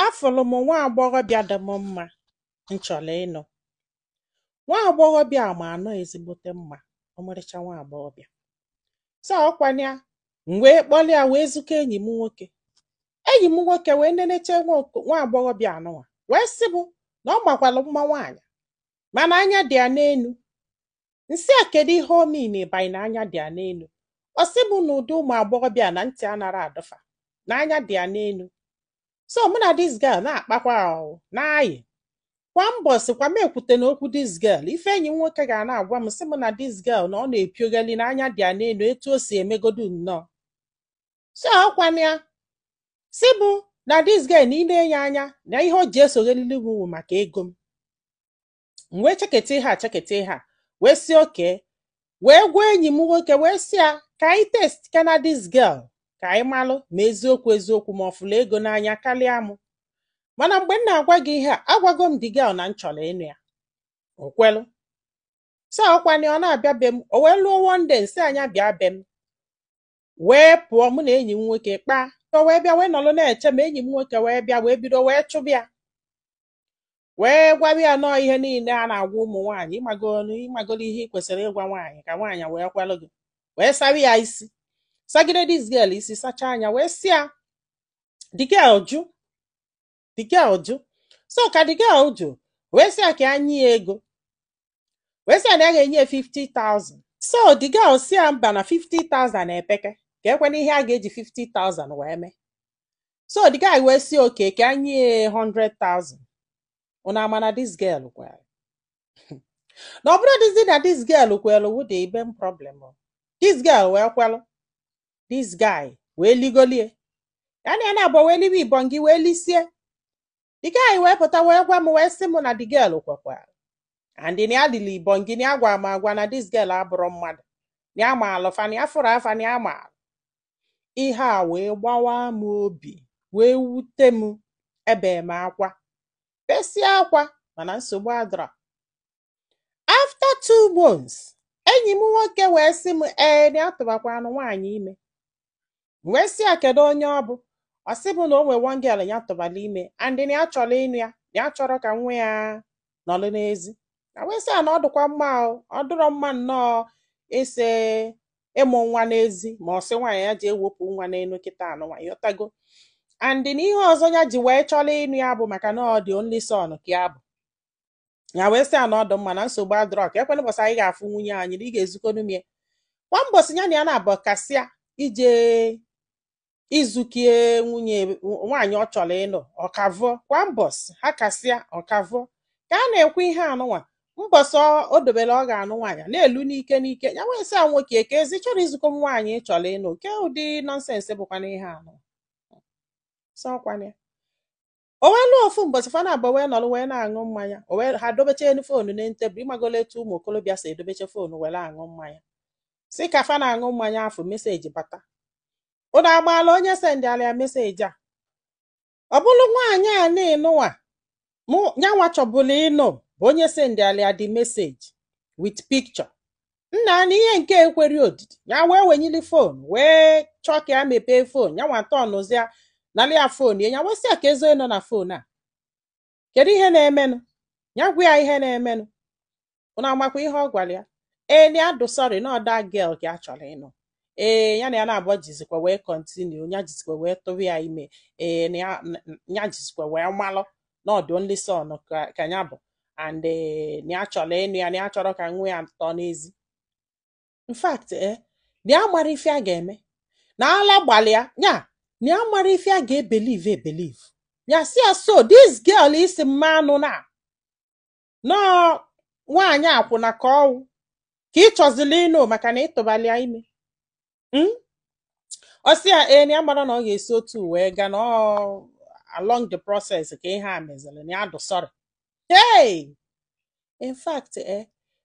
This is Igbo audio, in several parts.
Afụlụ m nwa agbọghọbịa dị m mma m chọrọ ịnụ. Nwa agbọghọbịa a ma anọ ezigbote mma, ọmarịcha nwa agbọghọbịa. So ọkwanụ ya, m wee kpọlụ ya wee zukọ enyi m nwoke. Enyi m nwoke wee neneche nwa agbọghọbịa anụnwa wee sị m na ọ makwalụ mma nwaanyị, mana anya dị ya n'enu. Nsị a, kedu ihe o mean by na anya dị ya n'enu? Ọ sị m na ụdị ụmụ agbọghọbịa na ntị anara adụfa, na anya dị ya n'enu. So mụ na this girl na-akpakwa ahụ na-ayị kwa mbọsị, kwa m ekwute na okwu this girl. Ife enyi m nwoke ga na-agwa m, sị m na this girl na ọ na-epiogali, na anya dị ya n'elu, etu o si emegodu nnọọ. So ọkwanụ ya sị bụ na this girl na ile ya anya na ihe o ji esoghelili m wụ maka ego m. M wee cheketa ihe a, cheketa ihe a, wee sị oke, wee gwa enyi m nwoke, wee sị ya ka anyị test kana this girl, ka anyị malụ ma eziokwu eziokwu ma ọ fụlụ ego n'anya karịa mụ. Mana mgbe m na-agwa gị ihe a, agwago m the girl na m chọrọ ịnụ ya, o kwelụ. So ọkwanụ ọ na-abịa be m, o wee lụọ. One day, nsị anya bịa be m, wee pụọ, mụ na enyi m nwoke kpaa. O wee bịa, wee nọrọ na-eche ma enyi m nwoke wee bịa, wee bido wee chụbịa, wee gwawa ya nọọ ihe niile a na-agwa ụmụ nwaanyị, ịmagolu ịmagolu ihe ị kwesịrị ịgwa nwaanyị ka nwaanyị wee kwelụ gị, wee sawa ya isi, sagide this girl isi, sachaa anya, wee sị ya. The girl jụ, the girl jụ. So ka the girl jụ, wee sị ya ka ya nye ya ego, wee sị ya na ya ga-enye ya 50,000. So the girl si ya mba, na 50,000 epeke, ka ekwena ihe a ga-eji 50,000 wee mee. So the guy wee sị okay, ka ya nye ya 100,000. Unu ama na this girl kwere? Na ọ bụrụ dịzi na this girl kwere wụ the main problem o. This girl wee kwelụ, this guy wee ligolie ya na ya na-abụ, wee libe ibongi, wee lisie. The guy wee pụta, wee gwa m, wee sị m na the girl kwekwara and na ya lili ibongi, na ya gwa m agwa na this girl abụrụ mmadụ, na ya ma alụfa, na ya fụrụ afa, na ya ma alụ. Ihe a wee gbawa m obi, wee wute m, ebe m akwa, besie akwa, mana nsogbu adọrọ. After 2 months, enyi m nwoke wee sị m ee, na ya tụbakwanụ nwaanyị ime. M wee sị ya kedu onye ọ bụ. Ọ sị m na o nwee one girl ya tụbala ime and na ya chọrọ ịnụ ya, na ya chọrọ ka nwa ya nọrọ n'ezi. Na wee sị ya na ọ dịkwa mma o, ọ dịrọ mma nnọọ ise ịmụ nwa n'ezi, ma ọ sị nwaanyị ya ji ewepụ nwa n'elu kịta anụnwa, ịghọtago? And na ihe ọzọ ya ji wee chọrọ ịnụ ya bụ maka na ọ dị only son ka ya bụ ya. Wee sị ya na ọ dị mma, na nsogbu adịrọ, ka ekwena ụbọchị anyị ga-afụ nwunye anyị na ị ga-ezukọnụ m ya. Kwa mbọsị ya na ya na-abụ kasịa ije izukie nwunye nwaanyị ọ chọrọ ịnụ, ọkavụọ. Kwa mbọsị ha kasịa, ọkavụọ ka a na-ekwu ihe anụnwa. Mbọsị o dobere ọ ga-anụ nwaanyị na-elu n'ike n'ike ya, wee sị ya, nwoke, ka ezi chọrọ izukọ m nwaanyị ị chọrọ ịnụ, ke ụdị nonsense bụkwana ihe anụ? Sọ ọkwana ya. O wee lụọ. Ofu mbọsị, fa na-abụ wee nọrọ wee na-aṅụ mmanya, o wee ha dobecha elu phone na tebụl. Ịmagolo etu ụmụ okorobịa si edobecha phone were aṅụ mmanya. Si ka fa na-aṅụ mmanya afọ, message bata. Ụnụ agbaala onye sendịala ya message a? Ọ bụrụ nwaanyị a na-ịnụnwa mụ nyanwa chọbụla ịnụ bụ onye sendịala ya the message with picture. Nna, na ihe nke ekweri odidi ya, wee wenyili phone, wee chọọ ka ya mepee phone ya. Nwa tọnụzịa nalị ya phone ya, wee sị ya ka ezi onye nọ na phone a, kedu ihe na-emenụ? Ya gwa ya ihe na-emenụ. Ụnụ amakwa ihe ọ gwara ya? Ee, na ya dụ sorry, na ọda girl ka a chọrọ ịnụ. Ee, ya na ya na-abụọ jizikwa wee continue, ya jizikwa wee tụrụ ya ime. Ee, na ya ya jizikwa wee malụ na ọ dị only son ka ya bụ and na ya chọrọ ịnụ ya, na ya chọrọ ka nwa ya tọọ n'ezi. In fact, na ya mara ife a ga-eme, na ala gbalịa ya, na ya mara ife a ga-ebelieve ebelieve. Ya si ya, so this girl isi mmanụ na nọọ nwaanyị akwụna ka ọwụ ka ị chọzili ịnụ maka na ịtụbali ya ime. Ọ sị ya ee, na ya mara na ọ ga-esi otu wee gaa na ọ along the process ka ihe a meziri, na ya dụ sorry. Hey, in fact,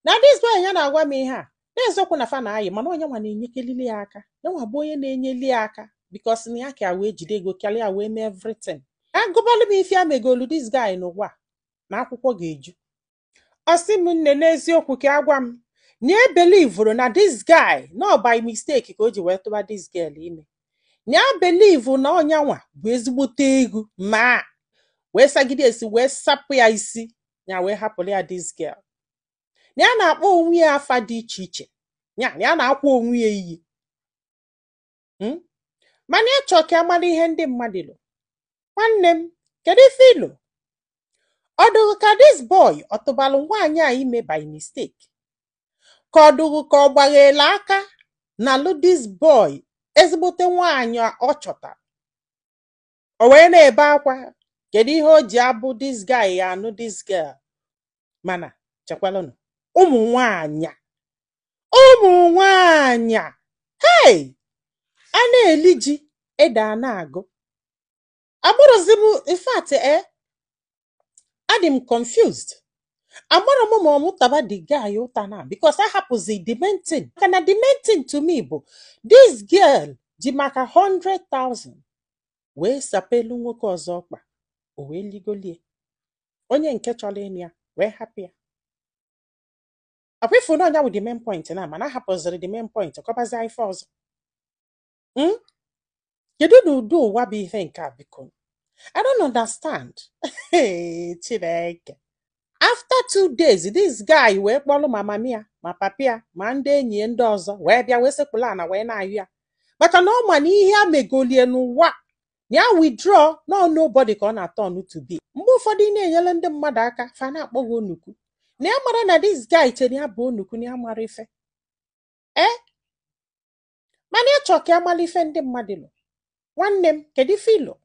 na this boy ya na-agwa m ihe a na-eziokwu na fa na-ayị, mana onye nwa na-enyekelili ya aka, ya nwa bụ onye na-enyeli ya aka, because na ya ka wee jide ego karịa wee mee everything. Agụbalụ m ife ya megolu this guy n'ụwa na akwụkwọ ga-eju. Ọ sị m nne, n'eziokwu, ka agwa m na e believuru na this guy no by mistake ka o ji wee tụba this girl ime, na ya believe na ọnyanwa bụ ezigbote ego, ma Wee sagide esi, wee sapụ ya isi ya, wee hapụrụ ya this girl. Na ya na-akpọ onwe ya afa dị iche iche ya, na ya na-akwa onwe ya iyi. Mana ịchọ ka amara ihe ndị mmadụ lụ. Nwanne m, kedu ife ilo? Ọ dụghị ka this boy ọ tụbalụ nwaanyị a ime by mistake, ka ọ dụghị ka ọ gbaghela aka na lụ this boy ezigbote nwaanyị ọ chọtara, o wee na-ebe akwa? Kedu ihe o ji abụ this guy ya anụ this girl? Mana chekwalụnụ, ụmụ nwaanyị a, ụmụ nwaanyị a, hey, a na-eli ji ede a na-agụ agbụrụzi m. In fact, adị m confused. Amarọ m ma ọ mụtaba the guy ụta na because ahapụzi the main thing. Maka na the main thing to me bụ this girl ji maka 100,000 wee sapelu nwoke ọzọ ọkpa, o wee ligolie onye nke chọrọ ịnụ ya, wee hapụ ya. Akwa ifu na ọnya wụ the main point na, mana ahapụziri the main point, kọbazie ife ọzọ. Kedu na ụdị ụwa bụ ihe nke a? Biko, I don't understand. Hey, Chineke. After 2 days, this guy wee kpọrọ ma mami ya, ma papi ya, ma ndị enyi ya ndị ọzọ, wee bịa, wee sekpụrụ ana, wee na-ayụ ya, maka na ọ ma na ihe a megolie n'ụwa na ya withdraw no nobody ka ọ na-atọ ọnụ to be. Mgbe ụfọdụ ị na-enyere ndị mmadụ aka, fa na-akpọ gị onukwu. Na ya mara na this guy chere ya bụ onukwu, na ya mara ife mana ịchọ ka ya mara ife ndị mmadụ lụ. Nwanne m, kedu ife ilo?